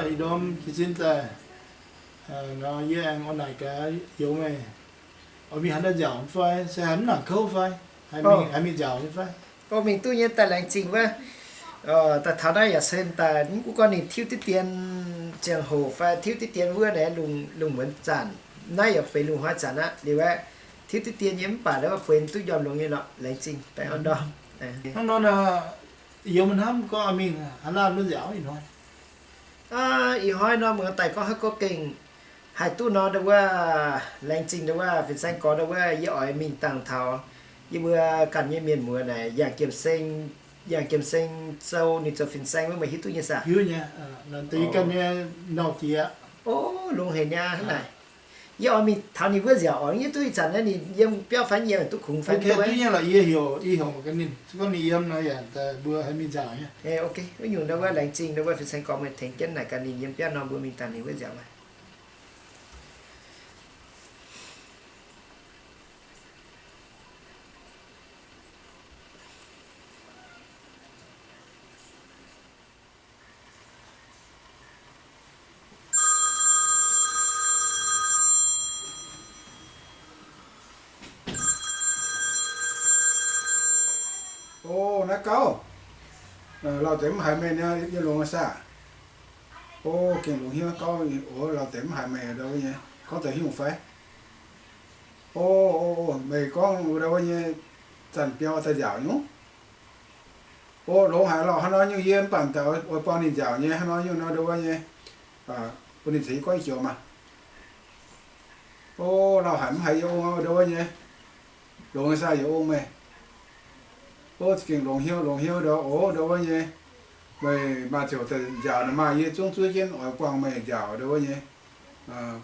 Ih ndorm jiez sin daaih nor, yie aengx oix naaic gaax youz meih, oix mingh haaix nor nziaauc fai? Se haaix mv nangc kouv fai? Haaix mingh, haaix mingh nziaauc nyei fai? Oix mingh duqv nyei, daaih laengz zingh wuov. Daaih taux naaiv yaac se daaih mv gunv gorngv ninh tiuv diqv dien ziangh hoc fai tiuv diqv dien wuov naaic, lungh muonz zanc, naaiv yaac benx lungh hnoi zanc aqv liuz aeqv, tiuv diqv dien nyei mv baac naaiv bueix duqv njormh longx nyei lorqc. Laengz zingh baengh orn ndorm. Hnangv nor, youz meih hnamv gorngv mingh haaix laanh wuov nziaauc ih hnoi? Ih hnoi nor muoz daaih gorngv haaix gorngv gengh haih duqv nor, ndau wuov laengz zingh ndau wuov fin-saeng gorx ndau wuov, yie oix mingh dangh taux yie mbuo ganh nyei mienh muoz naaic, yangh Jiem Seng, yangh Jiem Seng Zou, ninh zoux fin-saeng wuov, meih hiuv duqv nyei saah? Hiuv nyei, ganh nyei nauc jiex. O, longx haic nyei hnangv naaic. Yie oix mingh taux ninh wuov nziaauc oc. Yie duqv ih zanc naaiv ninh yiem biauv fai yie duqv kungx fai duqv nyei lorqc. Yie heuc, yie heuc gaax ninh, se gorngv ninh yiem nor yaac daaih mbuo haih mingh nziaauc nyei. Oc, wuov nyungc ndau wuov laengz zingh ndau wuov fin-saeng gorx meih tengx jienv naaic gaax ninh yiem biauv nor, mbuo mingh dangh ninh wuov nziaauc. O, naaiv gauv, lauh deix mv haiz meih nyei, yie longx saah? O, gengh longx hnyouv gauv, o, lauh deix mv haiz meih ndau wuov nyei, gorngv deix haaix nyungc fai? O, o, meih gorngv ndau wuov nyei, zanc biaux daaih nziaauc nyungc. O, longx haic lorqc, hnangv nor nyungc yie mv baac daaih oix buangh ninh nziaauc nyei, hnangv nor nyungc nor ndau wuov nyei, bun ninh ceix yie gorngv joux maah. O, lauh haic mv haiz yie ong ndau wuov nyei, longx saah yie ong meih. O, za'gengh longx hnyouv, longx hnyouv ndau, o, ndau wuov nyei, meih maaih ziangh hoc daaih nziaauc nor maah, yie zungv zuov jienv oix buangh meih nziaauc ndau wuov nyei.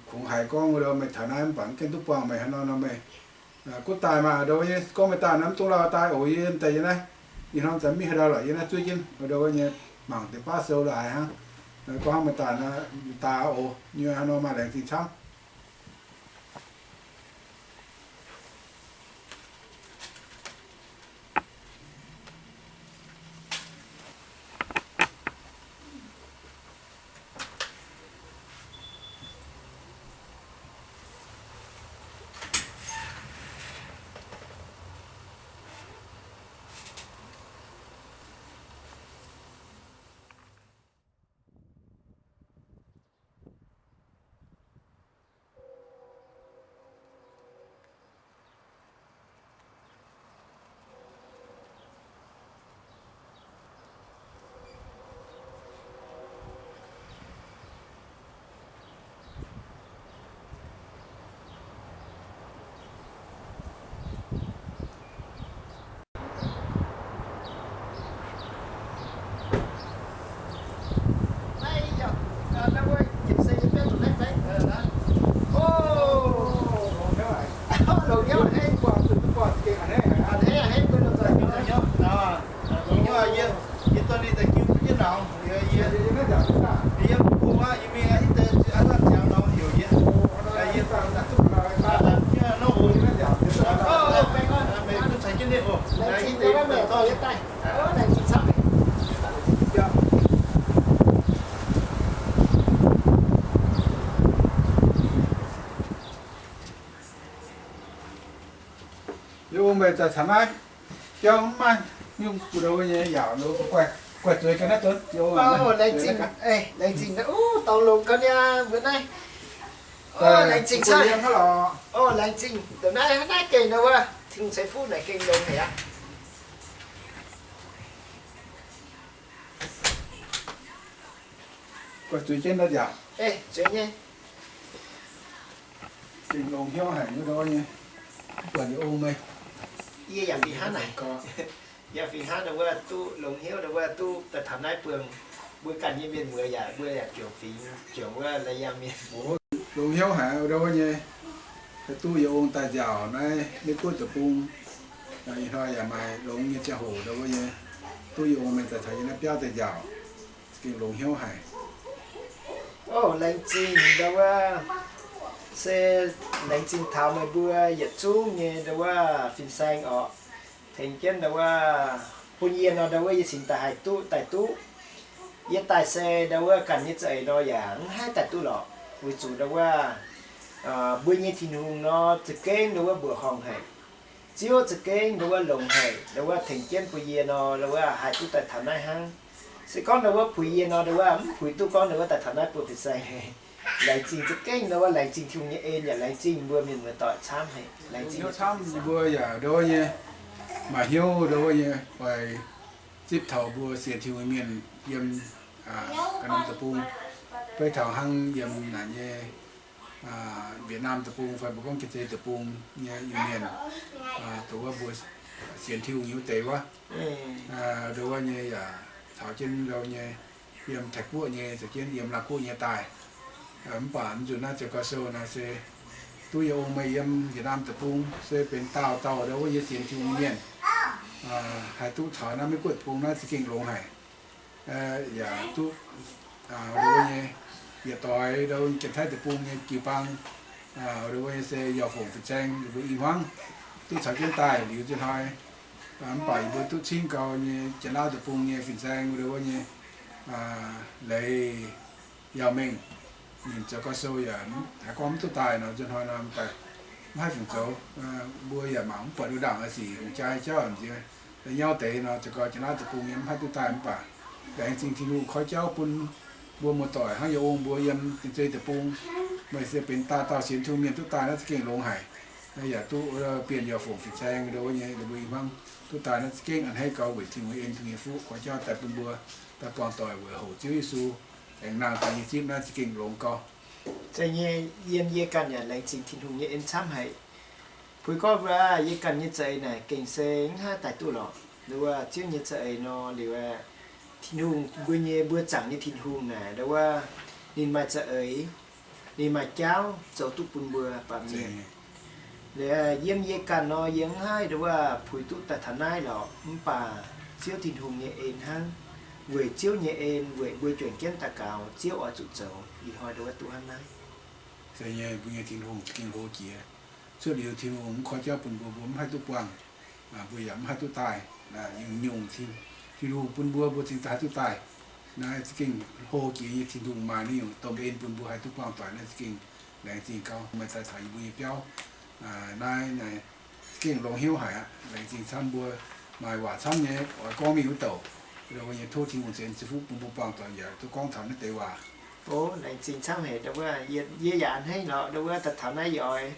Kungx haiz gorngv ndau meih taux naaiv mv baac mv gaengh duqv buangh meih hnangv nor nor meih gunv daaih maah ndau wuov nyei. Gorngv meih daaih nor mv dungx lauh daaih oc, yie daaih yie naaiv, ih hnoi zanc mv hiuv ndau lorqc, yie naaiv zuov jienv ndau wuov nyei, mangc deix baav sou la'haiz hnangv. Gorngv hnangv meih daaih nor, daaih oc, nyei hnangv nor maaih laengz zingh camv. Yie tuo ninh daaih jiu jienv nor, yie, yie mv bung aqv, yie mingh aqv, hitv deix aqv, ziangx nor heuc yie. Yie, yie, yie, meih gunv caux jienv ninh oc. Yie deix, yie ong meih daaih caux naaiv biauv mv maaih nyungc, gu'ndongx nyei yaauc, guaih zueiz ga'naaiv donv. Laengz zingh, dorngx longx gau niaa mbuo naaiv. Laengz zingh camv. Laengz zingh, ndongc naaiv, naaiv gengh ndau wuov, Tin-Hungh ceix fuqv naaic gengh longx haic aqv. Guaih zueiz jienv naaiv nziaauc. Zueiz nyei. Gengh longx hnyouv haic nyei, buatc ninh ong meih. Yie yaac fih hnangv naaic. Yie fih hnangv ndau wuov duqv longx hnyouv, ndau wuov duqv daaih taux naaiv buangh mbuo ganh nyei mienh muoz yaac, mbuo yaac juangc fingx juangc wuov lai yangh mienh. Longx hnyouv haic ndau wuov nyei, duqv yie ong daaih nziaauc naaiv Meiv Guoqv deic-bung. Ih hnoi yaac maaih longx nyei ziangh hoc ndau wuov nyei, duqv yie ong meih daaih taux yie naaiv biauv daaih nziaauc. Gengh longx hnyouv haic. Laengz zingh ndau wuov, se laengz zingh taux meih mbuo yietc zungv nyei ndau wuov fin-saeng orqc, tengx jienv ndau wuov bun yie nor ndau wuov yie cingx daaih haih duqv daaih duqv Yie daaih se ndau wuov ganh nyei za'eix nor yaac mv haih daaih duqv lorqc. Weic zuqc ndau wuov mbuo nyei Tin-Hungh nor za'gengh ndau wuov mbuoqc horngh haic. Ziouv za'gengh ndau wuov longx haic, ndau wuov tengx jienv bun yie nor, ndau wuov haih duqv daaih taux naaiv hnangv. Se gorngv ndau wuov puix yie nor, ndau wuov mv puix duqv gorngv ndau wuov daaih taux naaiv bun fin-saeng. Laengz zingh za'gengh ndau wuov laengz zingh Tin-Hungh nyei en yaac laengz zingh mbuo mienh muoz-doic camv haic. Laengz zingh camv mbuo yaac ndau wuov nyei maaih hnyouv ndau wuov nyei oix zipv taux mbuo sienx Tin-Hungh mienh yiem ga'norm deic-bung, beiv taux hnangv yiem naaic nyei Việt Nam deic-bung fai mbuo gorngv Janx-Zei deic-bung nyei Iu-Mienh, dongh wuov mbuo sienx Tin-Hungh nyei wuov deix wuov, ndau wuov nyei yaac caux jienv ndau nyei yiem Taiv-Guoqv nyei, caux jienv yiem Laauv-Guoqv nyei daaih. Mv baac mv nzunc naaiv Ziouv Gauh Sou naaiv se duqv yie ong meih yiem Việt Nam deic-bung se benx dauh dauh ndau wuov nyei sienx Tin-Hungh nyei mienh, haih duqv caux naaiv Meiv-Guoqv deic-bung naaiv za'gengh longx haic. Yaac duqv ndau wuov nyei yietc doix ndau wuov nyei Janx-Taiv deic-bung nyei jiu-baang, ndau wuov nyei se yaac fongc fin-saeng ninh mbuo i hmuangv duqv caux jienv daaih liuz zinh hnoi. Mv baac yie mbuo duqv cingv gau nyei Janx-Laauv deic-bung nyei fin-saeng ndau wuov nyei leiz yaac mengh, ninh Ziouv Gauh Sou yaac haiz gorngv mv duqv daaih nor, zinh hnoi nor mv haih fungc zoux. Mbuo yaac mangc mv buatc nduqc ndaangc oix sic hungh jaa nyei jauv nziex, da'nyauv deix nor, za'gengh Janx-Laauv deic-bung nyei mv haih duqv daaih. Mv baac laengz zingh Tin-Hungh koi jauv bun mbuo muoz-doic hnangv yie ong mbuo yiem Janx-Zei deic-bung, meih se benx dauh dauh sienx Tin-Hungh mienh duqv daaih naaiv za'gengh longx haic. Yaac duqv bienh yaac fongc fin-saeng ndau wuov nyei ninh mbuo i hmuangv duqv daaih naaiv za'gengh a'hneiv gau weic Tin-Hungh nyei en, Tin-Hungh nyei fuqv koi jauv daaih bun mbuo daaih buangh doic weic hoqc Ziouv Yesu aengx nangh daaih nyei zipv naaiv za'gengh longx gau. Za'gengh yiem yie ganh yaac laengz zingh Tin-Hungh nyei en camv haic. Puix gorngv mbuo yie ganh nyei za'eix naaic gengh se mv haih daaih duqv lorqc. Ndau wuov Ziouv nyei za'eix nor liuz, Tin-Hungh mbuo nyei mbuo zaangc nyei Tin-Hungh naaic ndau wuov ninh maaih za'eix, ninh maaih jauv zoux duqv bun mbuo baamh mienh. Liuz yiem yie ganh nor yie mv haih ndau wuov puix duqv daaih taux naaiv lorqc. Mv baac Ziouv Tin-Hungh nyei en hnangv, weic Ziouv nyei en, weic mbuo juangc jienv daux gaux Ziouv oix zuqc zoux ih hnoi ndau wuov duqv hnangv naaiv. Za'gengh mbuo nyei Tin-Hungh za'gengh hlo jiex. Cuotv liuz Tin-Hungh mv koi jauv bun mbuo, mbuo mv haih duqv buangh, mbuo yaac mv haih duqv daaih. Nyungc-nyungc Tin-Hungh bun mbuo, mbuo cingx daaih haih duqv daaih. Naaiv za'gengh hlo jiex nyei Tin-Hungh maaih naaiv nyungc domh en bun mbuo haih duqv buangh doic naaiv za'gengh laengz zingh gau. Meih daaih taux yie mbuo nyei biauv naaiv, naaiv za'gengh longx hnyouv haic aqv. Laengz zingh camv mbuo maaih waac camv nyei oix gorngv mingh wuov douc. Ndau wuov nyei tov Tin-Hungh ceix fuqv bun mbuo buangh doic yaac duqv gorngv taux naaiv deix waac. O, laengz zingh camv haic ndau wuov. Yie yaac a'hneiv lorqc ndau wuov daaih taux naaiv yie oix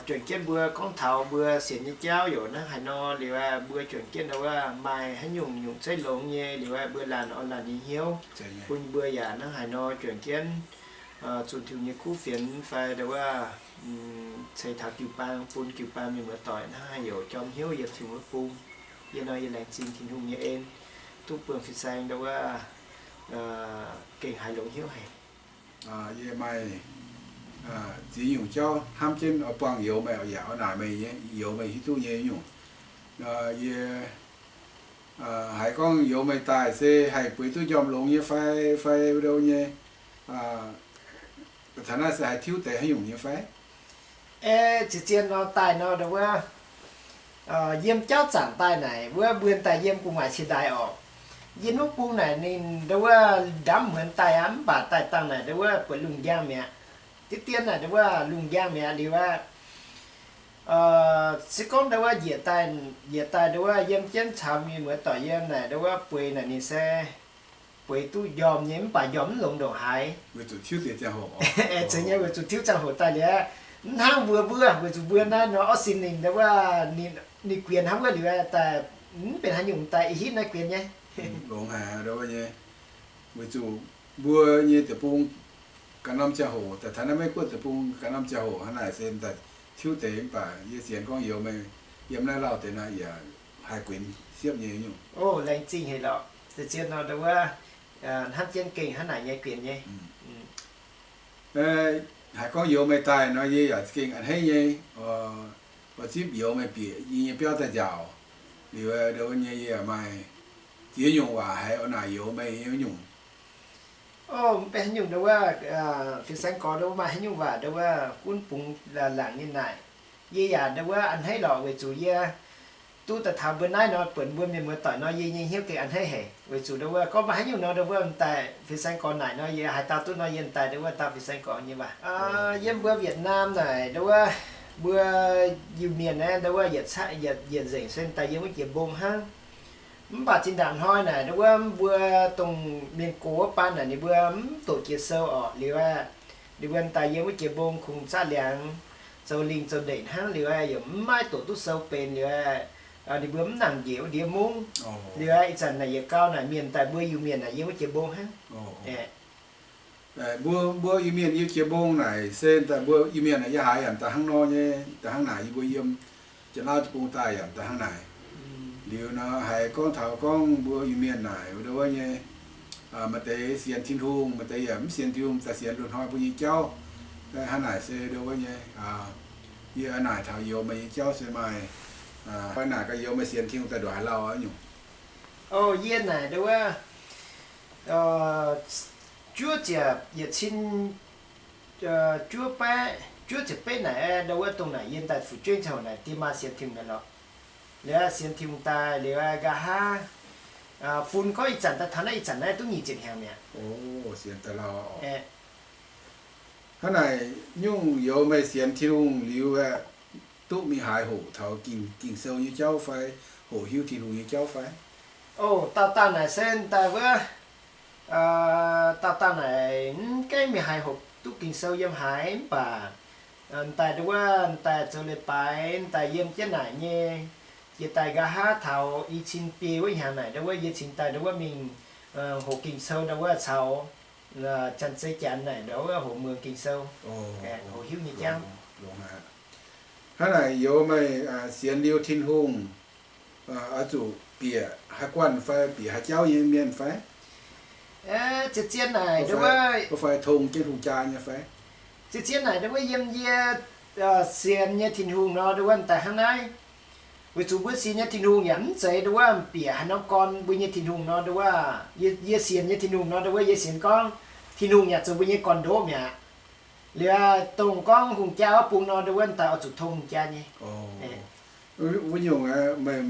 juangc jienv mbuo gorngv taux mbuo sienx nyei jauv yaac hnangv haaix nor liuz, mbuo juangc jienv ndau wuov maaih haaix nyungc nyungc zeiv longx nyei liuz, mbuo laanh orn laanh nyei hnyouv bun mbuo yaac hnangv haaix nor juangc jienv zunh Tin-Hungh nyei kuv fienx fai ndau wuov ceix taux jiu-baang bun jiu-baang mienh muoz-doic hnangv haaix yaac jorm hnyouv yiem Tin-Hungh wuov bung. Yie nor yie laengz zingh Tin-Hungh nyei en duqv buangh fin-saeng ndau wuov gengh haiz longx hnyouv haic. Yie maaih ziex nyungc jauv hnamv jienv oix buangh youz meih, yaac oix naaic meih nyei, youz meih hiuv duqv nyei nyungc. Yie haiz gorngv youz meih daaih se haih bueix duqv njormh longx nyei fai, fai ndau nyei, taux naaiv se haih tiuv deix haaix nyungc nyei fai? Ei, ziouc zien nor daaih nor ndau wuov, yiem jauv zaangc daaih naaic wuov mbuo daaih yiem gu'nguaaic ciex ndaaix orqc. Yiem wuov bung naaic ninh ndau wuov ndamv muonz daaih aqv, mv baac daaih dangh naaic ndau wuov buatc lungh njang mi'aqv. Diev dien naaic ndau wuov lungh njang mi'aqv liuz aqv. Se gorngv ndau wuov njiec daaih, njiec daaih ndau wuov yiem jienv caux mienh muoz-doic yiem naaic ndau wuov bueix naaic ninh se bueix duqv njormh nyei, mv baac njormh mv longx ndongc haaix. Weic zuqc tiuv deix ziangh hoc, weic zuqc tiuv ziangh hoc daaih liuz, mv hnangv mbuo mbuo, weic zuqc mbuo naaiv nor orqv sin ninh ndau wuov, ninh guenx hnangv wuov liuz daaih, mv benx haaix nyungc daaih ih hitv naaiv guenx nyei. Longx haic ndau wuov nyei. Weic zuqc mbuo nyei deic-bung ganh norm ziangh hoc, daaih taux naaiv Meiv-Guoqv deic-bung ganh norm ziangh hoc hnangv naaic se daaih tiuv deix, mv baac yie sienx gorngv youz meih yiem naaiv lauh deix naaic yaac haih guenx siepv nyei nyungc. O, laengz zingh haic lorqc. Zien nor ndau wuov hnamv jienv gengh hnangv naaic nyei guenx nyei. Haiz gorngv youz meih daaih nor yie yaac gengh a'hneiv nyei, oix zipv youz meih bieqc yie nyei biauv daaih njaaux. Liuz ndau wuov nyei yie maaih ziex nyungc waac haiz oix naaic youz meih nyei wuov nyungc. O, mv benx haaix nyungc ndau wuov, fin-saeng gorx ndau wuov maaih haaix nyungc waac ndau wuov gunv bungx laangc nyei naaic. Yie yaac ndau wuov a'hneiv lorqc weic zuqc yie duqv daaih taux mbuo naaiv nor, buatc mbuo mienh muoz doic nor, yie nyei hnyouv gengh a'hneiv haic. Weic zuqc ndau wuov gorngv mbuo haaix nyungc nor, ndau wuov m'daaih fin-saeng gorx naaic nor, yie haaix dauh duqv nor yie m'daaih ndau wuov dauh fin-saeng gorx nyei waac. Yiem mbuo Việt Nam naaic ndau wuov, mbuo Iu-Mienh naaiv ndau wuov yietc, yietc nzengc se m'daaih yiem wuov jiex mbong hnangv. Mv baac zinh ndaangc hnoi naaic ndau wuov mbuo dongh mienh gox wuov baan naaic ninh mbuo mv doqc jiex sou orqc. Liuz aeqv, ninh mbuo m'daaih yiem wuov jiex mbong kungx zaqv liangx, zoux lingh zoux ndeic hnangv. Liuz aeqv, yaac mv maaih doqc duqv sou benx. Liuz aeqv, ninh mbuo mv nangc njiec wuov ndiev mungv. Liuz aeqv, ih zanc naaic yietc gau naaic mienh daaih mbuo Iu-Mienh naaic yiem wuov jiex mbong hnangv. Mbuo, mbuo Iu-Mienh yiem jiex mbong naaic se daaih mbuo Iu-Mienh naaic yiem haaix yaac daaih hnangv nor nyei, daaih hnangv naaic yie mbuo yiem Janx-Lauv deic-bung daaih yaac daaih hnangv naaic. Liuz nor haiz gorngv taux gorngv mbuo Iu-Mienh naaic wuov ndau wuov nyei, maaih deix sienx Tin-Hungh, maaih deix yaac mv sienx Tin-Hungh, daaih sienx loz-hnoi mbuo nyei jauv. Hnangv naaic se ndau wuov nyei, yie naaic taux youz meih nyei jauv se maaih, fai naaic gaax youz meih sienx Tin-Hungh daaih ndongc haaix lauh nyungc? O, yie naaic ndau wuov, juov ziepc yietc cin juov baeqv, juov ziepc betv naaic ndau wuov dongh naaic yie daaih fu'jueiv ziangh hoc naaic diex maa sienx Tin-Hungh naaic lorqc. Liuz sienx Tin-Hungh daaih liuz nqa'haav fun gorngv ih zanc daaih taux naaiv ih zanc naaiv duqv nyic ziepc hnyangx mi'aqv. Sienx daaih lauh. Hnangv naaic nyungc youz meih sienx Tin-Hungh liuz aeqv, duqv mingh haiz hoqc taux Ging-Sou nyei jauv fai? Hoqc hiuv Tin-Hungh nyei jauv fai? O, dauh dauh naaic se daaih wuov, dauh dauh naaic mv gaengh mingh haiz hoqc duqv Ging-Sou yiem haaix, mv baac daaih ndau wuov daaih zoux leiz-baaix daaih yiem jienv naaic nyei. Jiex daaih nqa'haav taux i cin biei wuov hnyangx naaic ndau wuov yie cingx daaih ndau wuov mingh hoqc Ging-Sou ndau wuov caux Janx-Zei Janx naaic ndau wuov hoqc muangx Ging-Sou, hoqc hiuv nyei jauv. Hnangv naaic youz meih sienx liuz Tin-Hungh oix zuqc bieqc haih guanh fai bieqc haih jauv nyei mienh fai? Zien-zien naaic ndau wuov, fai tong jienv hungh jaa nyei fai? Zien-zien naaic ndau wuov yiem yie sienx nyei Tin-Hungh nor ndau wuov daaih hnangv naaiv. Weic zuqc mbuo sienx nyei Tin-Hungh yaac mv zeiz ndau wuov bieqc haaix norm gorn mbuo nyei Tin-Hungh nor ndau wuov. Yie sienx nyei Tin-Hungh nor ndau wuov yie sienx gorngv Tin-Hungh yaac zoux mbuo nyei gorn-ndoqv mi'aqv. Liuz dongh gorngv hungh jaa wuov bung nor ndau wuov daaih oix zuqc tong hungh jaa nyei. Wuov nyungc aeqv, meih,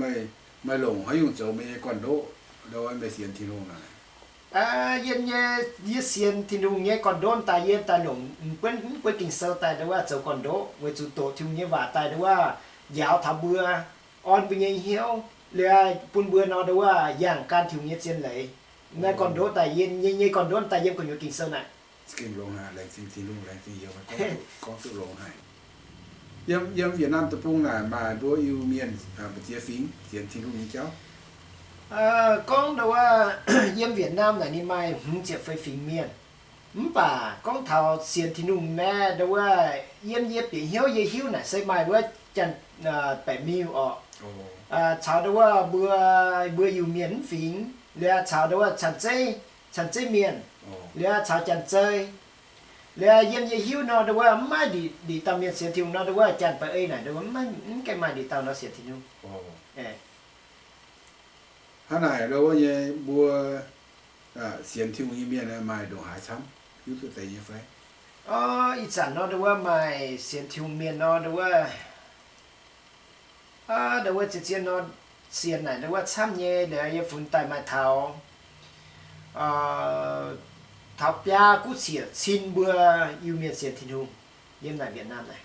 meih longc haaix nyungc zoux meih nyei gorn-ndoqv ndau wuov meih sienx Tin-Hungh naaic? Yie, yie sienx Tin-Hungh nyei gorn-ndoqv daaih yie daaih longc mv buonv, mv buonv Ging-Sou daaih ndau wuov zoux gorn-ndoqv weic zuqc doqc Tin-Hungh nyei waac daaih ndau wuov njaaux taux mbuo, orn mbuo nyei hnyouv, liuz bun mbuo nor ndau wuov yangh gan Tin-Hungh nyei zien leiz. Naaiv gorn-ndoqv daaih yie nyei, nyei gorn-ndoqv daaih yiem gu'nyuoz Ging-Sou naaic. Gorngv duqv longx haic. Yiem, yiem Yietc Naamh Deic-Bung naaic maaih mbuo Iu-Mienh mbu'ziex fingx sienx Tin-Hungh nyei jauv? Gorngv ndau wuov, yiem Yietc Naamh naaic ninh maaih hmz ziepc feix fingx mienh. Mv baac gorngv taux sienx Tin-Hungh naaiv ndau wuov, yiem yie bieqc hnyouv yie hiuv naaic se maaih wuov Janx-Baeqc Miuh orqc, caux ndau wuov mbuo, mbuo Iu-Mienh mv fingx, liuz caux ndau wuov Canh Zeiv, Canh Zeiv Mienh, liuz caux Janx-Zei. Liuz yiem yie hiuv nor ndau wuov mv maaih ndiqc dauh mienh sienx Tin-Hungh nor ndau wuov Janx-Baeqc Ei naaic ndau wuov mv gaengh maaih ndiqc dauh nor sienx Tin-Hungh. Hnangv naaic ndau wuov nyei mbuo sienx Tin-Hungh nyei mienh maaih ndongc haaix camv, hiuv duqv deix nyei fai? Ih zanc nor ndau wuov maaih sienx Tin-Hungh mienh nor ndau wuov, ndau wuov zien-zien nor sienx naaic ndau wuov camv nyei. Liuz yie funx daaih maaih taux, taux biaa guv cietc cin mbuo Iu-Mienh sienx Tin-Hungh yiem naaic Yietc Naamh naaic.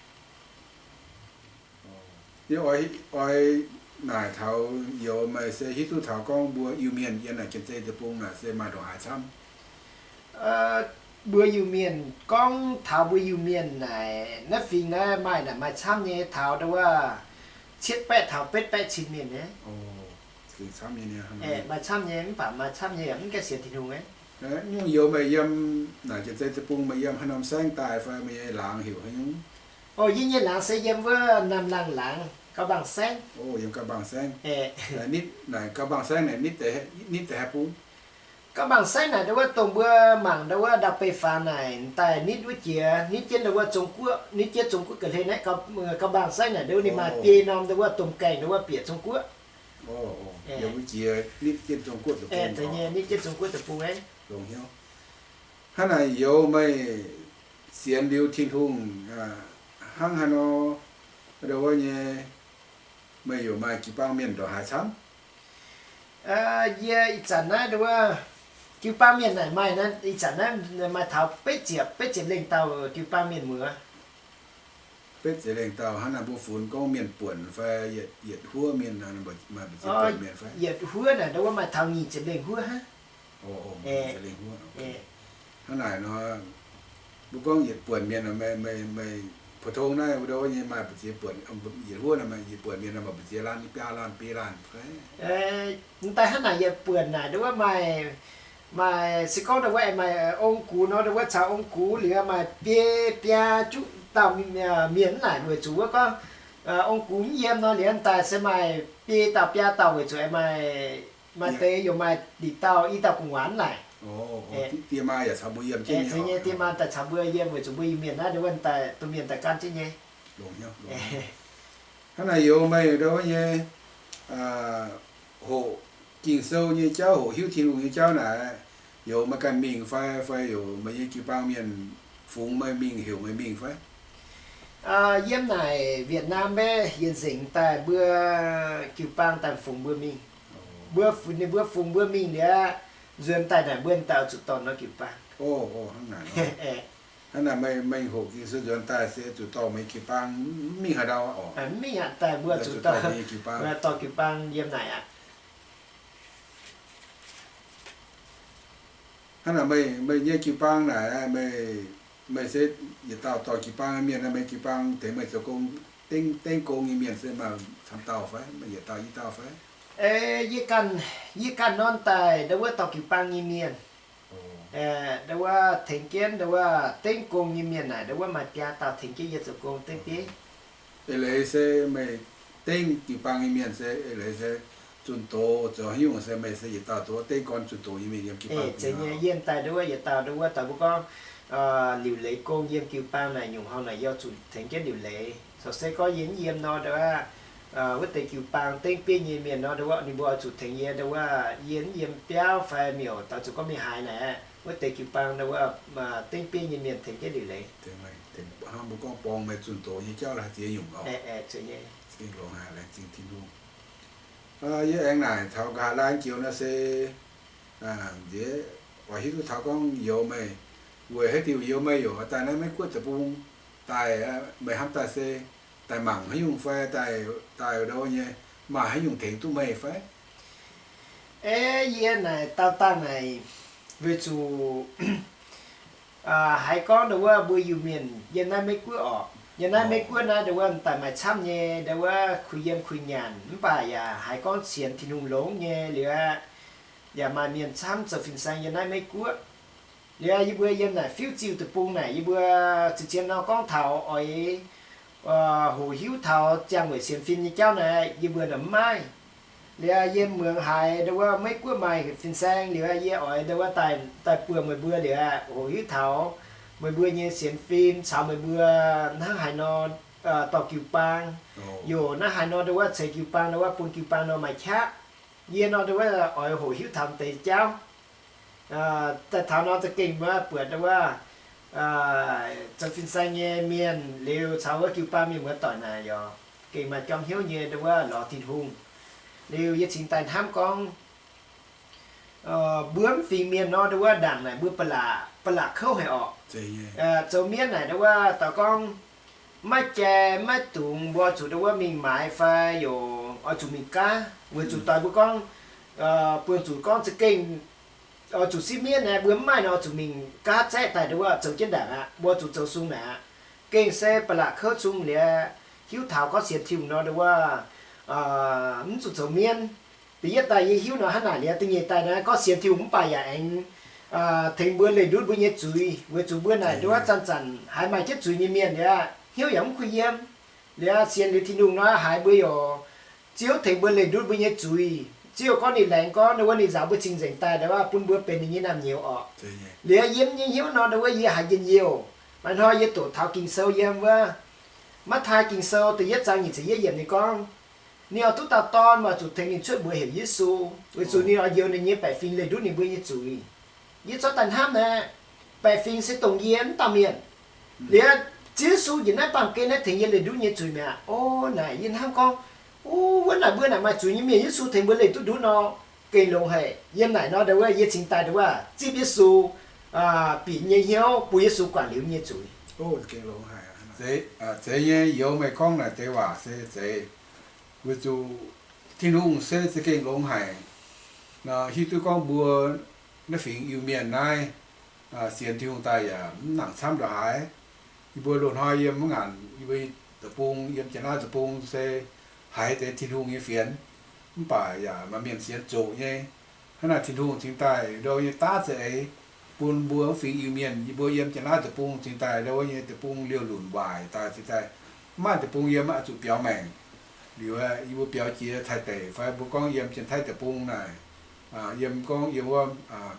Yie oix, oix naaic taux youz meih se hiuv duqv taux gorngv mbuo Iu-Mienh yiem naaic Janx-Zei Deic-Bung naaic se maaih ndongc haaix camv? Mbuo Iu-Mienh, gorngv taux mbuo Iu-Mienh naaic, naaiv fingx naaiv maaih naaic maaih camv nyei, taux ndau wuov cietv baeqv taux betv baeqv cin mienh nyei. Maaih camv nyei, mv baac maaih camv nyei yaac mv gaengh sienx Tin-Hungh aqv. Nyungc youz meih yiem naaic Janx-Zei Deic-Bung meih yiem haaix norm saengv daaih fai meih nyei laangz heuc haaix nyungc? O, yie nyei laangz se yiem wuov Naamh Laangh laangz, Gau Mbaang saengv. O, yiem Gau Mbaang saengv. Nitv naaic Gau Mbaang saengv naaic nitv deix haaix bung? Gau Mbaang saengv naaic ndau wuov dongh mbuo mangc ndau wuov ndau-beih faanx naaic daaih nitv wuov jiex, nitv jienv ndau wuov Zong-Guoqv, nitv jienv Zong-Guoqv ga'hlen naaiv Gau Mbaang saengv naaic ndau wuov ninh maaih biei norm ndau wuov domh gaengh ndau wuov bieqc Zong-Guoqv. Nitv jienv Zong-Guoqv deic-bung, nitv jienv Zong-Guoqv deic-bung aeqv, longx hnyouv. Hnangv naaic youz meih sienx liuz Tin-Hungh hnangv haaix nor, ndau wuov nyei Meih yaac maaih jiu-baang mienh ndongc haaix camv? Yie ih zanc naaiv nduov, jiu-baang mienh naaic maaih, ih zanc naaiv maaih taux betv ziepc, betv ziepc lengh dauh jiu-baang mienh muoz. Betv ziepc lengh dauh. Hnangv naaic mbuo funx gorngv mienh buonc fai yietc huov mienh, maaih mbu'ziex buonc mienh fai? Yietc huov naaic nduov maaih taux nyic ziepc lengh huov hnangv. Hnangv naaic nor, mbuo gorngv yietc buonc mienh, meih, meih, meih, 普通 naaiv wuov nduov nyei maaih mbu'ziex buonc, yietc huov, yietc buonc mienh maaih mbu'ziex laanh, biaa laanh, biaa laanh fai? M'daaih hnangv naaic yietc buonc naaic nduov maaih, maaih se gorngv nduov maaih ong-gux nor, nduov caux ong-gux liuz maaih biei biaa juqv dauh mienh naaic weic zuqc wuov gorngv ong-gux mv yiem nor, liuz m'daaih se maaih biei dauh biaa dauh weic zuqc maaih, maaih deix yaac maaih liuz dauh i dauh gu'nguaaz naaic. Die maa yaac caux mbuo yiem, nyei die maa daaih caux mbuo yiem weic zuqc mbuo Iu-Mienh naaiv nduov daaih domh mienh daaih gan jienv nyei. Hnangv naaic youz meih nduov nyei hoqc Ging-Sou nyei jauv, hoqc hiuv Tin-Hungh nyei jauv naaic, youz meih ganh mingh fai, fai youz meih nyei jiu-baang mienh fungx meih mingh, heuc meih mingh fai? Yiem naaic Vietnam mbe yietc nzengc daaih mbuo jiu-baang daaih fungx mbuo mingh. Mbuo, ninh mbuo fungx mbuo mingh liuz, nzuonx daaih naaic mbuo daaih oix zuqc dorh nor jiu-baang. Hnangv naaic meih, meih hoqc Ging-Sou nzuonx daaih se zuqc dorh meih jiu-baang, mv mingh haaix ndau oc? Mv mingh haaix daaih, mbuo zuqc dorh jiu-baang, dorh jiu-baang yiem naaic aqv. Hnangv naaic meih, meih nyei jiu-baang naaic, meih se yietc dauh dorh jiu-baang nyei mienh, meih jiu-baang tengx meih zoux gong, dengv gong nyei mienh se maaih camv dauh fai? Meih yietc dauh i dauh fai? Yie ganh, yie ganh nor daaih nduov wuov dorh jiu-baang nyei mienh. Nduov wuov tengx jienv nduov wuov dengv gong nyei mienh naaic, nduov wuov maaih biaa dauh tengx jienv yie zoux gong dengv bieiv. Eix leiz se meih dengv jiu-baang nyei mienh se eix leiz se zunh doz zoux haaix nyungc se meih se yietc dauh nduov dengv gorn zunh doz nyei mienh yiem jiu-baang? Zeiz nyei, yie daaih nduov wuov yietc dauh nduov wuov dauh mbuo gorngv liuc leiz gong yiem jiu-baang naaic nyungc horngh naaic yie zuqc tengx jienv liuc leiz. Caux se gorngv yie mv yiem nor nduov wuov deix jiu-baang dengv bieiv nyei mienh nor nduov wuov ninh mbuo oix zuqc tengx yie nduov wuov yie mv yiem biauv fai miuc daaih zuqc gorngv mingh haaix naaic, wuov deix jiu-baang nduov wuov dengv bieiv nyei mienh tengx jienv liuc leiz. Hnangv mbuo gorngv borngz meih zunh doz nyei jauv laaix ziex nyungc oc. Laengz zingh Tin-Hungh. Yie aengx naaic taux nqa'haav laanh joux nor se nziex oix hiuv duqv taux gorngv youz meih weic haaix diuc youz meih yaac daaih naaiv Meiv Guoqv deic-bung daaih, meih hnamv daaih se daaih mangc haaix nyungc fai daaih, daaih ndo nyei maaih haaix nyungc tengx duqv meih fai? Ei, yie naaic dau dangh naaic weic zuqc haiz gorngv ndo wuov mbuo Iu-Mienh yiem naaiv Meiv Guoqv orqc, yiem naaiv Meiv Guoqv naaiv ndo wuov daaih maaih camv nyei ndo wuov kuh yiem kuh nyanc, mv baac yaac haiz gorngv sienx Tin-Hungh longx nyei liuz, yaac maaih mienh camv zoux fin-saeng yiem naaiv Meiv Guoqv. Liuz yie mbuo yiem naaic Fiuv Ziuh deic-bung naaic, yie mbuo ziouc zien nor gorngv taux oix hoqc hiuv taux ziangh weic sienx fim nyei jauv naaic, yie mbuo naaic mv maaih. Liuz yie muangx haiz ndo wuov Meiv Guoqv maaih fin-saeng liuz, yie oix ndo wuov daaih buonc meih mbuo liuz, hoqc hiuv taux meih mbuo nyei sienx fim caux meih mbuo hnangv haaix nor dorh jiu-baang, yaac hnangv haaix nor ndo wuov ceix jiu-baang ndo wuov bun jiu-baang nor maaih qaqv. Yie nor ndo wuov oix hoqc hiuv taux deix jauv. Daaih taux nor za'gengh mbuo buatc ndo wuov zoux fin-saeng nyei mienh liuz caux wuov jiu-baang mienh muoz-doic naaic yaac gengh maaih jorm hnyouv nyei ndo wuov lorz Tin-Hungh. Liuz yie cingx daaih hnamv gorngv mbuo mv fingx mienh nor ndo wuov ndaangc naaic mbuo ba'laqc, ba'laqc kouv haic orqc. Zoux mienv naaic ndo wuov daux gorngv maiv jai maiv dungx mbuo oix zuqc ndo wuov mingh maaiz fai yaac oix zuqc mingh gaav weic zuqc doix mbuo gorngv buonc zuqc gorngv za'gengh oix zuqc sipv mienv naaic mbuo mv maaih nor oix zuqc mingh gaav zaeqv daaih ndo wuov zoux jienv ndaangc aqv, mbuo zuqc zoux sung naaic aqv. Gengh se ba'laqc kouv zung liuz hiuv taux gorngv sienx Tin-Hungh nor ndo wuov mv zuqc zoux mienv. Da'yietv daaih yie hiuv nor hnangv naaic liuz, da'nyeic daaih naaiv gorngv sienx Tin-Hungh mv baac yaac aengx tengx mbuo leih ndutv mbuo nyei zuiz weic zuqc mbuo naaic ndo wuov zanc-zanc haiz maaih jienv zuiz nyei mienh liuz, hnyouv yaac mv kuh yiem. Liuz sienx liuz Tin-Hungh nor haiz mbuo yaac Ziouv tengx mbuo leih ndutv mbuo nyei zuiz. Ziouv gorngv ninh laengz gorngv ndo wuov ninh nzaaux mbuo cing-nzengc daaih ndo wuov bun mbuo benx ninh nyei naamh nyouz orqc. Liuz yiem nyei hnyouv nor ndo wuov yie haiz njien-youh. Maaih hnoi yie doqc taux Ging-Sou yiem wuov Matv^taai Ging-Sou da'yietv zaang nyic ziepc yietv yiemc ninh gorngv, ninh oix duqv dauh dorn, oix zuqc tengx ninh cuotv mbuox heuc Yesu, weic zuqc ninh oix njoux ninh nyei baeqc fingx leih ndutv ninh mbuo nyei zuiz. Yie zorqv daaih hnamv naaiv, baeqc fingx se dongh yie mv dauh mienh. Liuz Ziouv Yesu njiec naaiv baamh gen naaiv tengx yie leih ndutv nyei zuiz mi'aqv. O, naaic yie hnamv gorngv, Wuov naaic mbuo naaic maaih zuiz nyei mienh, Yesu tengx mbuo leih duqv ndutv nor, gengh longx haic. Yiem naaic nor, ndau wuov yie cingx daaih ndau wuov zipv Yesu, bieqc nyei hnyouv bun Yesu guangc liuz nyei zuiz. Zeiz nyei, youz meih gorngv naaic deix waac se zeiz. Weic zuqc Tin-Hungh se za'gengh longx haic. Hiuv duqv gorngv mbuo naaiv fingx Iu-Mienh naaiv sienx Tin-Hungh daaih yaac mv nangc camv ndongc haaix. Yie mbuo loz-hnoi yiem wuov ngaanc, yie mbuo deic-bung, yiem Janx-Laauv deic-bung se haiz deix Tin-Hungh nyei fienx, mv baac yaac maaih mienh sienx zoqc nyei. Hnangv naaic Tin-Hungh cingx daaih ndau wuov nyei daav za'eix bun mbuo fingx Iu-Mienh. Yie mbuo yiem Janx-Laauv deic-bung cingx daaih ndau wuov nyei deic-bung liouh lunc waaic daaih cingx daaih mv maaih deic-bung yiem oix zuqc biaux maengc. Liuz yie mbuo biaux jiex Taiv deic fai mbuo gorngv yiem Janx-Taiv deic-bung naaic, yiem gorngv yiem wuov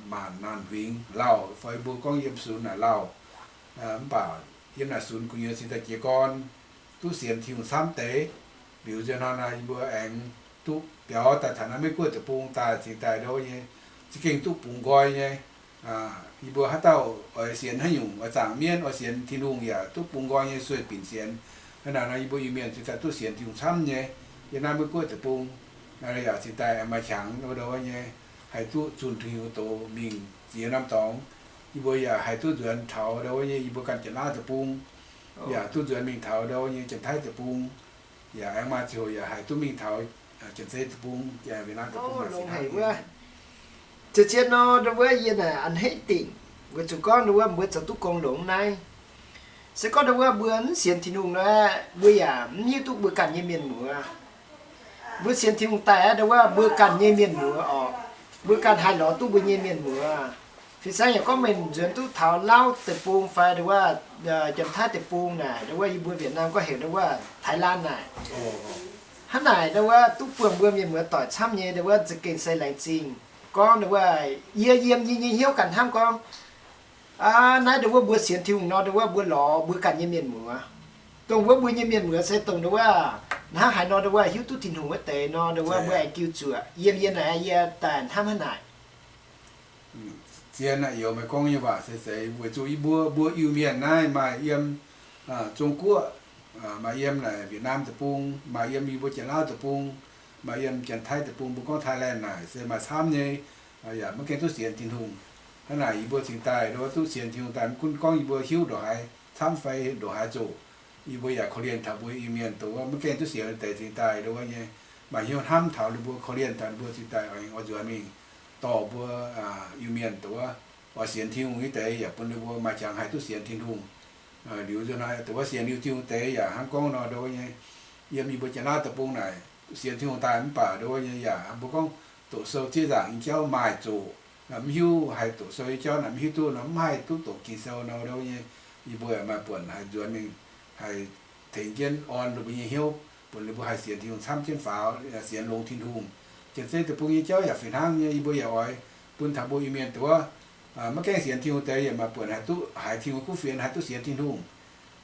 maanc naanc huingx Lauh fai mbuo gorngv yiem sunx naaic Lauh, mv baac yiem naaic sunx gu'nyuoz cingx daaih jiez gorn duqv sienx Tin-Hungh camv deix. Liuz nzunc hnoi naaic yie mbuo aengx duqv biaux daaih taux naaiv Meiv-Guoqv deic-bung daaih cingx daaih ndau wuov nyei za'gengh duqv bungx nqoi nyei. Yie mbuo haaix dauh oix sienx haaix nyungc, oix zaangc mienv, oix sienx Tin-Hungh yaac duqv bungx nqoi nyei sueih binc sienx. Hnangv naaic nor yie mbuo Iu-Mienh cingx daaih duqv sienx Tin-Hungh camv nyei. Yiem naaiv Meiv-Guoqv deic-bung yaac cingx daaih maaih qangx ndau wuov nyei, haih duqv zunh Tin-Hungh doz mingh ziex norm dorngx. Yie mbuo yaac haih duqv nzuonx taux ndau wuov nyei yie mbuo ganh Janx-Laauv deic-bung, yaac duqv nzuonx mingh taux ndau wuov nyei Janx-Taiv deic-bung, yaac aengx maaih ziangh hoc yaac haih duqv mingh taux Janx-Zei deic-bung, Việt Nam deic-bung. Zien-zien nor ndau wuov yie naaic a'hneiv dingc, weic zuqc gorngv ndau wuov mbuo zoux duqv gong longx naaiv. Se gorngv ndau wuov mbuo mv sienx Tin-Hungh nor, mbuo yaac mv hiuv duqv mbuo ganh nyei mienh muoz. Mbuo sienx Tin-Hungh daaih aqv, ndau wuov mbuo ganh nyei mienh muoz orqc, mbuo ganh haih lorz duqv mbuo nyei mienh muoz. Fin-saeng yaac gorngv meih nzuonx duqv taux Lauv deic-bung fai ndau wuov Janx-Taiv deic-bung naaic, ndau wuov yie mbuo Việt Nam gorngv heuc ndau wuov Thái Lan naaic. Hnangv naaic ndau wuov duqv buangh mbuo mienh muoz doic camv nyei, ndau wuov za'gengh se laengz zingh. Gorngv ndau wuov yie yiem yie nyei hnyouv ganh hnamv gorngv, naaiv ndau wuov mbuo sienx Tin-Hungh nor, ndau wuov mbuo lorz mbuo ganh nyei mienh muoz. Dongh wuov mbuo nyei mienh muoz se dongh ndau wuov hnangv haaix nor ndau wuov hiuv duqv Tin-Hungh wuov deix nor, ndau wuov mbuo aengx jiu zuoqc. Yiem yie naaic yie daaih hnamv hnangv naaic. Zien aqv, youz meih gorngv nyei waac se zeiz. Weic zuqc yie mbuo, mbuo Iu-Mienh naaiv maaih yiem Zong-Guoqv, maaih yiem naaic Việt Nam deic-bung, maaih yiem yie mbuo Janx-Laauv deic-bung, maaih yiem Janx-Taiv deic-bung, mbuo gorngv Thailand naaic se maaih camv nyei, yaac maiv gaengh duqv sienx Tin-Hungh. Hnangv naaic yie mbuo cingx daaih ndau wuov duqv sienx Tin-Hungh daaih, mv gunv gorngv yie mbuo hiuv ndongc haaix camv fai ndongc haaix zoqc, yie mbuo yaac korv-lienh taux mbuo Iu-Mienh dongh wuov maiv gaengh duqv sienx deix cingx daaih ndau wuov nyei, maaih hnyouv hnamv taux ninh mbuo, korv-lienh taux ninh mbuo cingx daaih oix nzuonx mingh dorh mbuo Iu-Mienh dongh wuov oix sienx Tin-Hungh nyei deix yaac bun ninh mbuo maaih qangx haih duqv sienx Tin-Hungh. Liuz nzunc naaiv dongh wuov sienx liuz Tin-Hungh deix yaac hnangv gorngv nor ndau wuov nyei, yiem yie mbuo Janx-Laauv deic-bung naaic sienx Tin-Hungh daaih mv baac ndau wuov nyei yaac mbuo gorngv doqc sou zieqv nzaangc nyei jauv maaih zoqc, mv hiuv haih doqc sou nyei jauv naaic mv hiuv duqv nor, mv haih duqv doqc Ging-Sou nor ndau wuov nyei, yie mbuo yaac maaih buonc haih nzuonx mingh, haih tengx jienv orn ninh mbuo nyei hnyouv, bun ninh mbuo haih sienx Tin-Hungh camv jienv faaux, sienx longx Tin-Hungh. Janx-Zei deic-bung nyei jauv yaac fih hnangv nyei, yie mbuo yaac oix bun taux mbuo Iu-Mienh dongh wuov maiv gaengh sienx Tin-Hungh deix yaac maaih buonc haih duqv haiz Tin-Hungh kuv fienx, haih duqv sienx Tin-Hungh.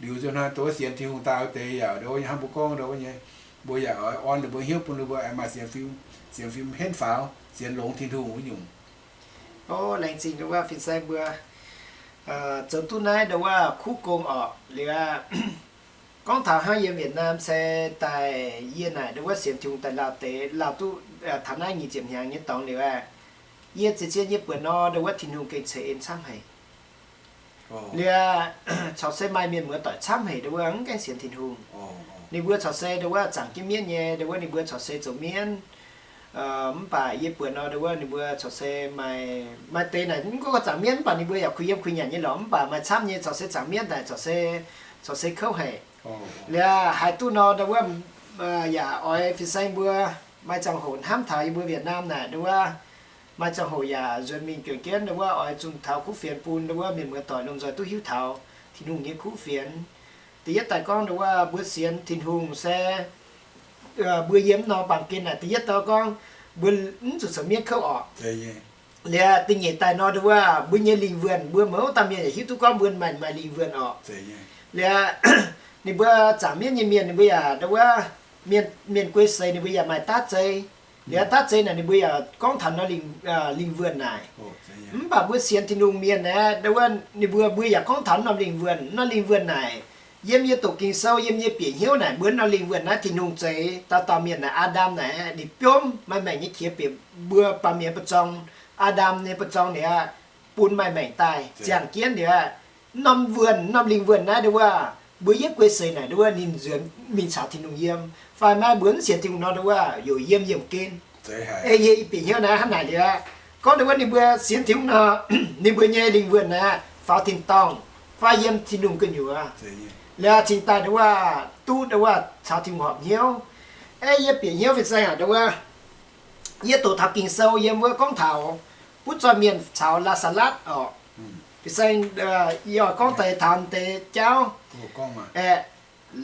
Liuz nzunc naaiv dongh wuov sienx Tin-Hungh daaih wuov deix yaac ndau wuov nyei hnangv mbuo gorngv ndau wuov nyei, mbuo yaac oix orn ninh mbuo hnyouv bun ninh mbuo aengx maaih sienx fim, sienx fim henv faaux, sienx longx Tin-Hungh wuov nyungc. O, laengz zingh ndau wuov fin-saeng mbuo zoux duqv naaiv ndau wuov kuv gong orqc. Liuz aqv, gorngv taux hnangv yiem Việt Nam se daaih yie naaic ndau wuov sienx Tin-Hungh daaih lauh deix, lauh duqv taux naaiv nyic ziepc hnyangx nyei dorngx liuz aqv, yie ziouc zien yie buonc nor ndau wuov Tin-Hungh gengh ceix en camv haic. Liuz corc se maaih mienh muoz doic camv haic ndau wuov mv gaengh sienx Tin-Hungh. Ninh mbuo corc se ndau wuov zaangc jienv mienv nyei, ndau wuov ninh mbuo corc se zoux mienv. Mv baac yie buonc nor ndau wuov ninh mbuo corc se maaih, maaih deix naaic mv gorngv zaangc mienv mv baac ninh mbuo yaac kuh yiem kuh nyanc nyei lorqc, mv baac maaih camv nyei corc se zaangc mienv naaic corc se, corc se kouv haic. Liuz haaix duqv nor ndau wuov yaac oix fin-saeng mbuo maaih ziangh hoc hnamv taux yie mbuo Việt Nam naaic ndau wuov maaih ziangh hoc yaac nzuonx mingh juangc jienv ndau wuov oix zunh taux kuv fienx bun ndau wuov mienh muoz doic lomh nzoih duqv hiuv taux Tin-Hungh nyei kuv fienx. Da'yietv daaih gorngv ndau wuov mbuo sienx Tin-Hungh se mbuo yiem mv norm baamh gen naaic da'yietv daaih gorngv mbuo mv zuqc zoux mienv kouv orqc. Liuz da'nyeic daaih nor ndau wuov mbuo nyei lingh wuonh, mbuo mouz dauh mienh yaac hiuv duqv gorngv mbuo maaih, maaih lingh wuonh orqc. Liuz ninh mbuo zaangc mienv nyei mienh ninh mbuo yaac ndau wuov mienh, mienh guei seix ninh mbuo yaac maaih daav zei. Liuz daav zei naaic ninh mbuo yaac gorngv taux nor lingh, lingh wuonh naaic. Mv baac mbuo sienx Tin-Hungh mienh aeqv, ndau wuov ninh mbuo, mbuo yaac gorngv taux norm lingh wuonh, norm lingh wuonh naaic Yiem yie doqc Ging-Sou, yiem yie bieqc hnyouv naaic, mbuo norm lingh wuonh naaiv Tin-Hungh zeix dauh dauh mienh naaic, Aa^ndam naaic ninh biomv maaih maengc nyei qiex bieqc mbuo baamh mienh buoz-zorng, Aa^ndam nyei buoz-zorng liuz, bun maaih maengc daaih ziangh jienv liuz, norm wuonh, norm lingh wuonh naaiv nduov, mbuo yietv guei seix naaic nduov, ninh nzuonx mingh caux Tin-Hungh yiem, fai maiv mbuo mv sienx Tin-Hungh nor nduov, yaac yiem yiemh gen. Ei yie bieqc hnyouv naaiv hnangv naaic liuz, gorngv nduov ninh mbuo sienx Tin-Hungh nor, ninh mbuo nyei lingh wuonh naaiv faaux tin-dorngh fai yiem Tin-Hungh gu'nyuoz, liuz cingx daaih nduov, duqv nduov caux Tin-Hungh horpc hnyouv. Ei yie bieqc hnyouv fin-saeng aac, nduov, yie doqc taux Ging-Sou yiem wuov gorngv taux butv zoih mienh caux Laa^saa^latv orqc. Fin-saeng, yie oix gorngv deix taux deix jauv.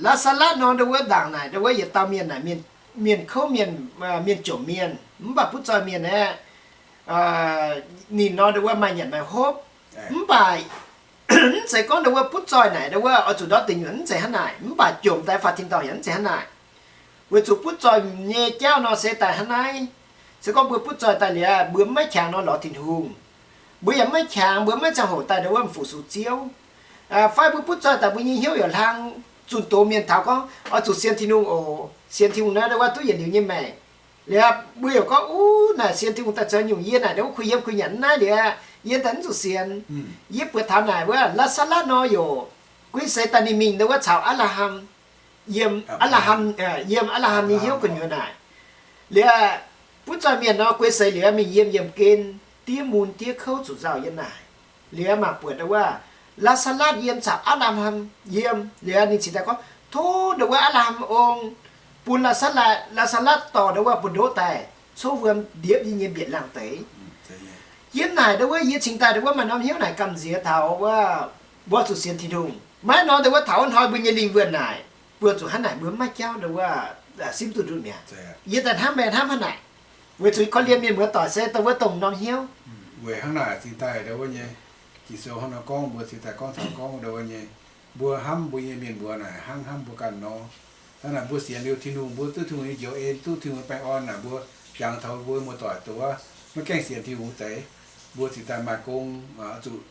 Laa^saa^latv nor nduov, ndaangc naaic nduov yietc dauh mienh naaic, mienh kouv mienh, mienh jomc mienh, mv baac butv zoih mienh aeqv, ninh nor nduov maaih nyanc maaih hopv. Mv baac mv zeiz gorngv nduov butv zoih naaic nduov oix zuqc ndortv deic nyuoqc, mv zeiz hnangv naaic. Mv baac jomc daaih faaux tin-dorngh yaac mv zeiz hnangv naaic. Weic zuqc butv zoih nyei jauv nor se daaih hnangv naaiv. Se gorngv mbuo butv zoih daaih liuz, mbuo maiv qangx nor lorz Tin-Hungh. Mbuo yaac maiv qangx, mbuo maiv ziangh hoc daaih nduov fu-sux Ziouv. Fai mbuo butv zoih daaih mbuo nyei hnyouv yaac hlang, zunh doz mienh taux gorngv oix zuqc sienx Tin-Hungh oc. Sienx Tin-Hungh naaiv nduov duqv yietc liuz nyei maengc. Liuz mbuo yaac gorngv, Uv, naaic sienx Tin-Hungh daaih zoux nyungc, yie naaic nduov kuh yiem kuh nyanc naaiv liuz, yie daaih mv zuqc sienx. Yie buatc taux naaic wuov Laa^saa^latv nor yaac guei seix daaih ninh mingh nduov caux Apc^laa^ham, yiem Apc^laa^ham, yiem Apc^laa^ham nyei hnyouv gu'nyuoz naaic. Liuz butv zoih mienh nor guei seix liuz mingh yiem yiemh gen, diev mun diev kouv zuqc nzauh yiem naaic. Liuz mangc buatc nduov, Laa^saa^latv yiem caux Apc^laa^ham yiem. Liuz ninh cingx daaih gorngv, Tov nduov Apc^laa^ham ong bun Laa^saa^latv, Laa^saa^latv dorh nduov buoz-ndoqv daaih cov wuom ndiepv yie nyei mbietc laangh deix. Yiem naaic nduov yie cingx daaih nduov maaih norm hnyouv naaic gamh nziex taux wuov, mbuo zuqc sienx Tin-Hungh. Maiv nor nduov taux wuov hnoi mbuo nyei lingh wuonh naaic, mbuo zuqc hnangv naaic, mbuo maiv jauv nduov simv duqv nduqc mi'aqv. Yie daaih hnamv, maiv hnamv hnangv naaic. Weic zuqc korv-lienh mienh muoz-doic se dongh wuov dongh norm hnyouv. Weic hnangv naaic cingx daaih nduov nyei, Ging-Sou hnangv nor gorngv, mbuo cingx daaih gorngv taux gorngv nduov nyei, mbuo hnamv mbuo nyei mienh muoz naaic hnangv hnamv mbuo ganh nor. Hnangv naaic mbuo sienx liuz Tin-Hungh, mbuo duqv Tin-Hungh nyei njoux en, duqv Tin-Hungh baengh orn naaic, mbuo jangx taux mbuo muoz-doic dongh wuov maiv gaengh sienx Tin-Hungh deix, mbuo cingx daaih maaih gong zuqc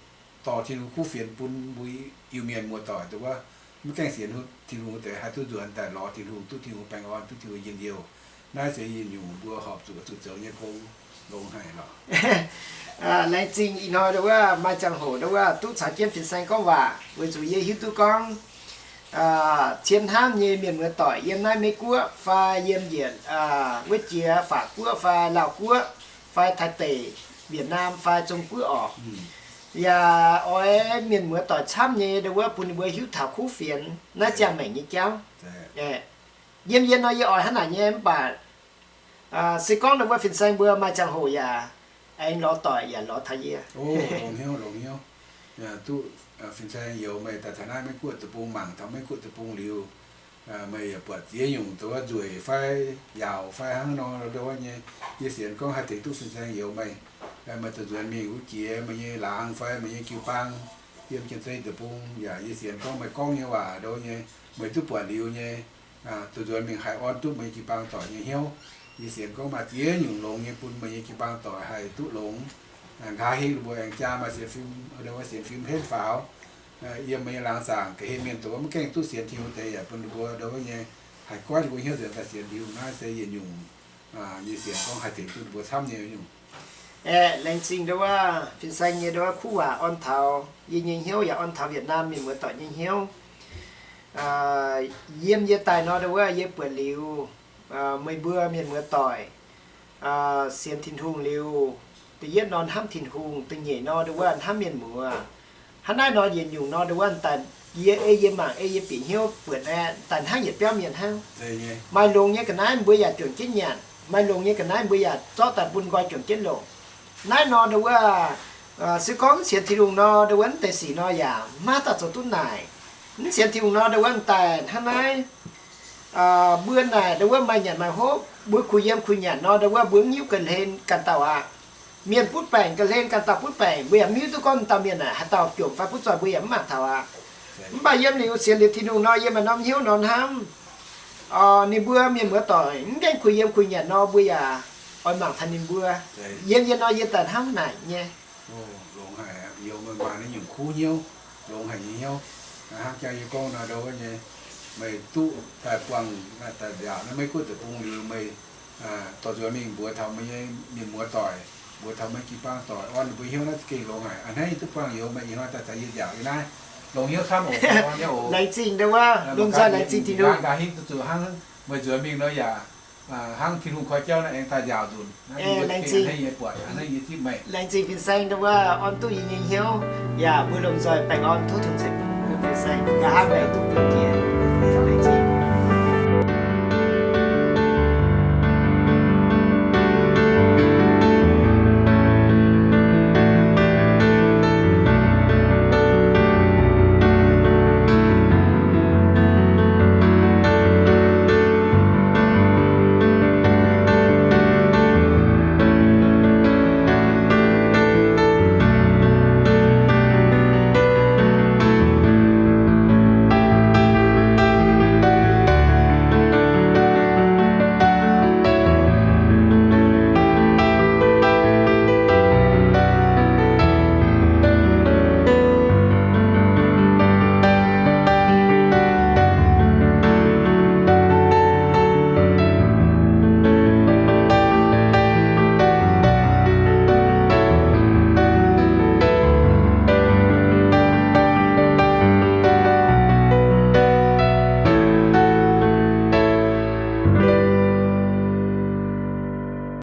dorh Tin-Hungh kuv fienx bun mbuo Iu-Mienh muoz-doic dongh wuov maiv gaengh sienx Tin-Hungh deix haih duqv nzuonx daaih lorz Tin-Hungh, duqv Tin-Hungh baengh orn, duqv Tin-Hungh njien-youh. Naaiv se yietc nyungc mbuo horpc zuqc, zuqc zoux nyei gong longx haic lorqc. Laengz zingh ih hnoi nduov maaih ziangh hoc nduov duqv caux jienv fin-saeng gorngv waac, weic zuqc yie hiuv duqv gorngv cien hnamv nyei mienh muoz-doic yiem naaiv Meiv Guoqv fai yiem njiec wuov jiex Faatc Guoqv fai Laauh Guoqv fai Taiv Deic, Wietc Naam fai Zong Guoqv orqc, yaac oix mienh muoz-doic camv nyei nduov bun ninh mbuo hiuv taux kuv fienx naaiv ziangh maengc nyei jauv. Yiem yie nor yie oix hnangv naaic nyei mv baac se gorngv nduov fin-saeng mbuo maaih ziangh hoc yaac aengx lorz doic yaac lorz taux yie. Longx hnyouv, longx hnyouv. Duqv fin-saeng youz meih daaih taux naaiv Meiv Guoqv deic-bung, mangc taux Meiv Guoqv deic-bung liuz, meih yaac buatc ziex nyungc dongh wuov nzueic fai yaauc fai hnangv nor nduov nyei. Yie sienx gorngv haih tengx duqv fin-saeng youz meih, meih zuqc nzuonx mingh wuov jiex meih nyei laangz fai meih nyei jiu-baang yiem Janx-Zei deic-bung. Yaac yie sienx gorngv meih gorngv nyei waac nduov nyei, meih duqv buatc liuz nyei, zuqc nzuonx mingh haih orn duqv meih nyei jiu-baang doic nyei hnyouv. Yie sienx gorngv maaih ziex nyungc longx nyei bun meih nyei jiu-baang doic haih duqv longx. Nqa'haav hingv ninh mbuo aengx jaa maaih sienx fim, sienx fim henv faaux yiem meih nyei laangz zaangc. Ga'hlen mienh dongh wuov maiv gaengh duqv sienx Tin-Hungh deix yaac bun ninh mbuo nduov nyei haih goiv ninh mbuo hnyouv nzuonx daaih sienx Tin-Hungh. Naaiv se yietc nyungc yie sienx gorngv haih tengx duqv ninh mbuo camv nyei nyungc. Aeqv, laengz zingh nduov fin-saeng nyei nduov kuv waac orn taux yie nyei hnyouv yaac orn taux Wietc Naam mienh muoz-doic nyei hnyouv. Yiem yie daaih nor nduov yie buatc liuz, meih mbuo mienh muoz-doic sienx Tin-Hungh liuz, da'yietv nor hnamv Tin-Hungh, da'nyeic nor nduov hnamv mienh muoz. Hnangv naaiv nor yietc nyungc nor nduov daaih, yie ei yie mangc ei yie bieqc hnyouv buatc aeqv, daaih hnangv yietc biauv mienh hnangv. Maaih longx nyei ga'naaiv mbuo yaac juangc jienv nyanc, maaih longx nyei ga'naaiv mbuo yaac zorqv daaih bun nqoi juangc jienv longc. Naaiv nor nduov, se gorngv mv sienx Tin-Hungh nor nduov wuov mv deix sic nor yaac maiv daaih zoux duqv naaic. Mv sienx Tin-Hungh nor nduov wuov daaih hnangv naaiv. Mbuo naaic nduov wuov maaih nyanc maaih hopv, mbuo kuh yiem kuh nyanc nor nduov wuov mbuo mv hiuv ga'hlen ganh dauh aqv. Mienh butv baengc, ga'hlen ganh dauh butv baengc, mbuo yaac mv hiuv duqv gorngv dauh mienh naaic haaix dauh jomc fai butv zoih, mbuo yaac mv mangc taux aqv. Mv baac yiem liuz sienx liuz Tin-Hungh nor, yiem maaih norm hnyouv nor hnamv, ninh mbuo mienh muoz-doic mv gaengh kuh yiem kuh nyanc nor, mbuo yaac oix mangc taux ninh mbuo. Yiem yie nor yie daaih hnamv naaic nyei. Longx haic, youz meih maaih naaiv nyungc kuv hnyouv, longx haic nyei hnyouv. Hnangv jang yie gorngv nor, ndo wuov nyei, meih duqv daaih buangh naaiv daaih nziaauc naaiv Meiv Guoqv deic-bung liuz, meih dorh nzuonx mingh mbuox taux meih nyei mienh muoz doic, mbuox taux meih jiu-baang doic, orn ninh mbuo hnyouv naaiv za'gengh longx haic. A'hneiv duqv buangh youz meih ih hnoi daaih caux yie nziaauc yie naaiv, longx hnyouv camv oc. Laengz zingh ndo wuov, lomh nzoih laengz zingh Tin-Hungh. Nqa'haav hingv duqv zuqc hnangv meih nzuonx mingh nor yaac hnangv Tin-Hungh koi jauv naaiv aengx daaih nziaauc nzunc. Laengz zingh, laengz zingh fin-saeng ndo wuov orn duqv yie nyei hnyouv, yaac mbuo lomh nzoih baengh orn tov Tin-Hungh ceix fuqv fin-saeng. Nqa'haav laengz duqv bun